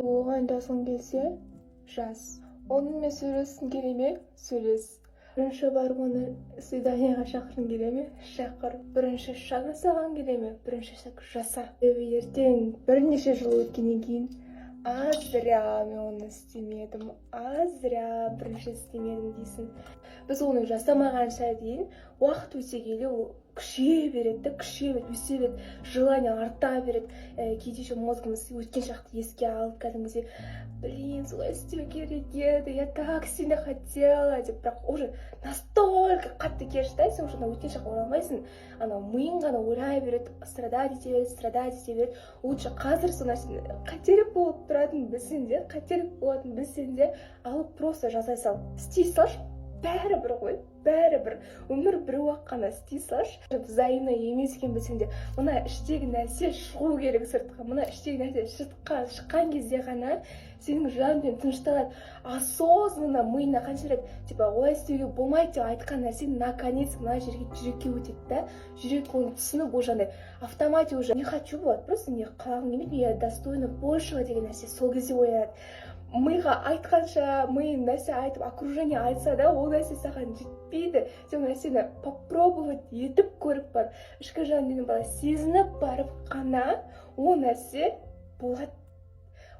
Де оған жазғың келсе, жаз. Онымен сөйлескің келе ме, сөйлес. Бірінші барып, оны свидание ға шақырғың келе ме, шақыр. Бірінші шаг жасағың келе ме, бірінші шаг жаса. Себебі ертең бірнеше жыл өткеннен кейін: «А зря мен оны істемедім, а зря бірінші істемедім», – дейсің. Біз оны жасамағанша дейін, уақыт өте келе ол күшейе береді да, күшейе береді, өсе береді, желание арта береді. Кейде еще мозг ымыз өткен шақты еске алып, кәдімгідей: «Блин, солай істеу керек еді, я так сильно хотела», – деп. Бірақ уже настолько қатты кеш та, сен уже ана өткен шаққа оралмайсың. Анау миың ғана ойлай береді, страдать ете береді, страдать ете береді. Лучше қазір сол нәрсені, қателік болып тұратынын білсең де, қателік болатынын білсең де, алып просто жасай сал, істей салшы. Бәрібір ғой, бәрібір, өмір біреу-ақ қана, істей салшы. Взаимно емес екенін білсең де, мына іштегі нәрсе шығу керек сыртқа. Мына іштегі нәрсе сыртқа шыққан кезде ғана сенің жан дүниең тынышталады. Осознанно миыңа қанша рет типа олай істеуге болмайды деп айтқан нәрсе наконец мына жерге, жүрекке өтеді да, жүрек оны түсініп, уже андай автомате уже не хочу болады, просто не қалағым келмейді, я достойна большего деген нәрсе сол кезде оянады. Миға айтқанша, миың нәрсе айтып, окружение айтса да, ол нәрсе саған жетпейді. Сен ол нәрсені попробовать етіп көріп барып, ішкі жан дүниең былай сезініп барып қана ол нәрсе болады.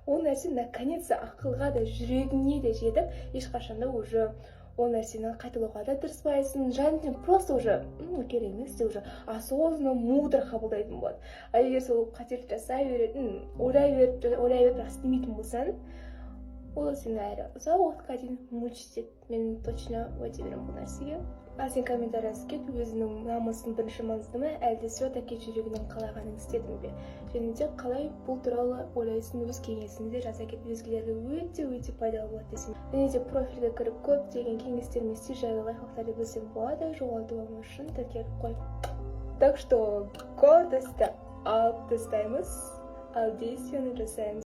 Ол нәрсе наконец ақылға да, жүрегіңе де жетіп, ешқашан да уже ол нәрсені қайталауға да тырыспайсың. Жан дүниең просто уже керек емес деп, уже осознанно, мудро қабылдайтын болады. А егер сол қателік жасай беретін, ойлай беріп, ойлай беріп, бірақ істемейтін болсаң, ол сені әрі ұзақ уақытқа дейін мучить етеді. Мен точно уәде беремін бұл нәрсеге. Ал сен комментарий жазып кет: өзіңнің намысың бірінші маңызды ма, әлде все таки жүрегіңнің қалағанын істедің бе? Және де қалай бұл туралы ойлайсың, өз кеңесіңді де жаза кет, өзгелерге өте өте пайдалы болады десем. Және де профильге кіріп, көптеген кеңестер мен стиль жайлы лайфхактарды білсең болады. Жоғалтып алмау үшін тіркеліп қой. Так что гордость ті алып тастаймыз, ал действие ні жасаймыз.